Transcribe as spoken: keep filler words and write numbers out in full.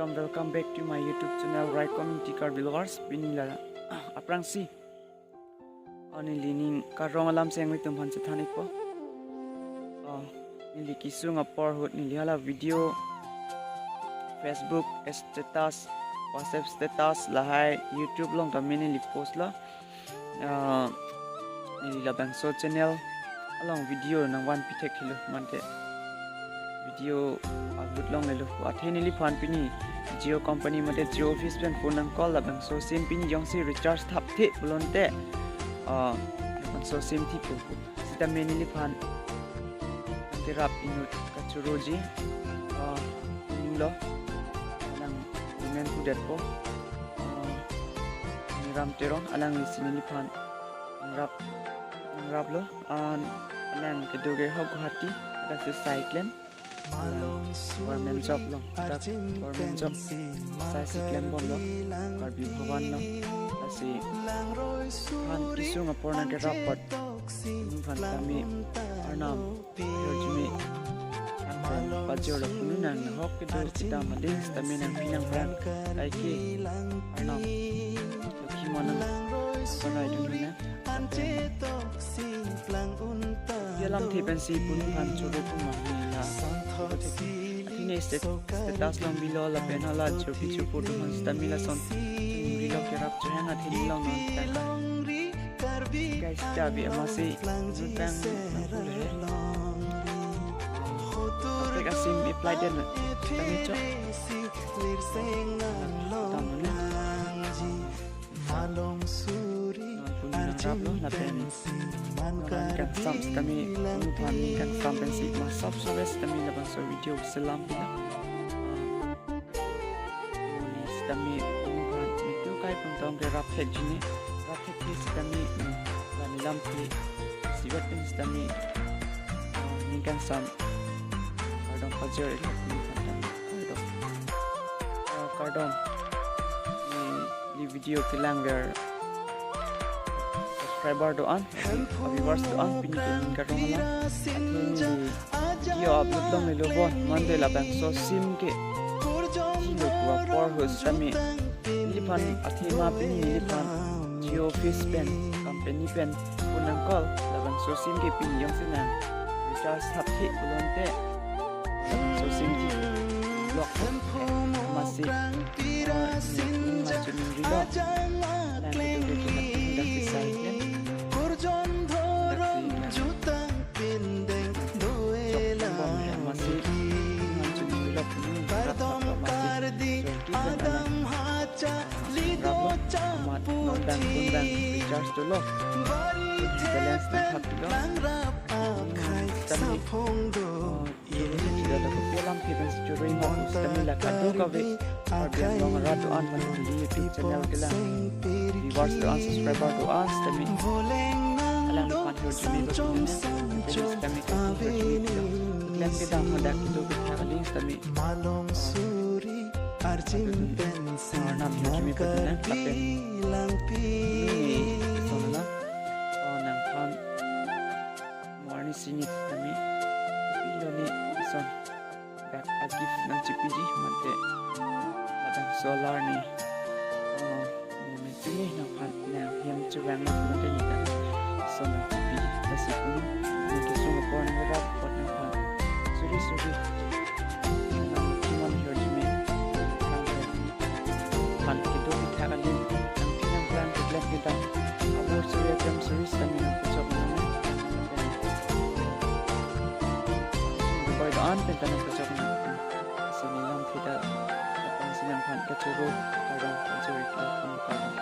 Welcome, welcome back to my YouTube channel, Raikom Ingti Karbi Vloggers. Pini la aphrangsi, ah, neli ning karong alam si nanglitum aphan chethan-ikpo. Ah, neli kesung apor ahut neli hala video, Facebook status, WhatsApp status, lahai YouTube along tame neli post lo. Ah, neli labangso channel along video nangvanpi thekthelo mate video upload longlelo. Athe neliphan pini Jio company mate Jio office pen phone nang call, labangso sim pini jongsi recharge thapthe pulote, ah, labangso sim thipo pu. Sitame neliphan nangkerap inut kachoroji, ah, inut lo, alang women pudetpo, ah, Niram Teron, alanglisi neliphan nangrap, nangraplo, ah, alang kedo ke ho Guwahati, hadak si sai klem, alang government job lo, hadak government job sai si klembomlo, Karbi Bhavan lo, lasi pini kesung apor nangkerap apot, pini aphan kami Arnam hirjume nangpajirlo, punu nang nahok kedo kedam ading sitame nangpi nangphrang kaike Arnam lokhi manang parai dun nang. Dia lamthe pensi punu aphan choro puma nila. Athene stat-, status along bilo lapen hala chopi chopo atum aphan sitame lason rilo kerap chohang athene along non tangka. Guys, ta bi amatsi jutang nangpule. Apek asim apply den tame chok. Tamune. Non punu nangraplo lapen non kangsam sitame, punu aphan kangsam pensi masap sores sitame labangso video selam pila. Sitame punu aphan nelitum kai pun tong ke rap thekji ne, rap thekji sitame, mm, la nelamthe isivet pen sitame, ah, ning kangsam kardom pajir-iklo punu aphan tame, kardom. Ah, kardom. Neli video kelangver subscriber do-an, viewers do-an, pini ke ning karong alam. Athe neli video upload longlelo bon, mate labangso sim ke chilo pu apor ahut sitame neliphan athema pini neliphan Jio office pen, company pen phone nang call, labangso sim ke pini jongsi nang recharge thapthe pulote, labangso sim ke block, eh, amatsi, ah, neli ma chuningri lo. Nang kedo ke nang dak si sai klem. Dak si nang. Chok bom ya amatsi. Nang chuningri lo punu. Rat thap lo amatsi. Chok ki pen alam. Rap lo. Amat non dang pun dang recharge dolo. Balance nang thap lo. Nang sitame. Oh, Choro si choro, dak kopi alamthe pensi choro-ikma pu sitame la kadokave Karbi Anglong arat do-an mate YouTube channel kelang viewers do-an, subscriber do-an sitame alangliphan hirjume lo pini ne, sitame kaitum hirjume pilo. Klem kedam hadak kedo kethak aling sitame, ah, Arnam hirjume pilo ne, lapen pini, sonana, ah, nangphan mo arni sinit kami pilo ne ison dak a-gift nangchipiji mate labangso alarni, oh, mo me pini nangphan nanghem chevang lo mate ne ta ison nangchipiji. Lasi punu neli kesung apor nangrap apot nangphan suri suri nangkimon hirjume nang phan kedo kethak aling nangpi nangphrang keklem kedam abor suri aklem suri sitame nangpachok nang. Dubai do-an pen ta nangpachok nang. Lasi nelamthe ta aphrangsi nangphan kachoro kardom kachoro kardom kardom.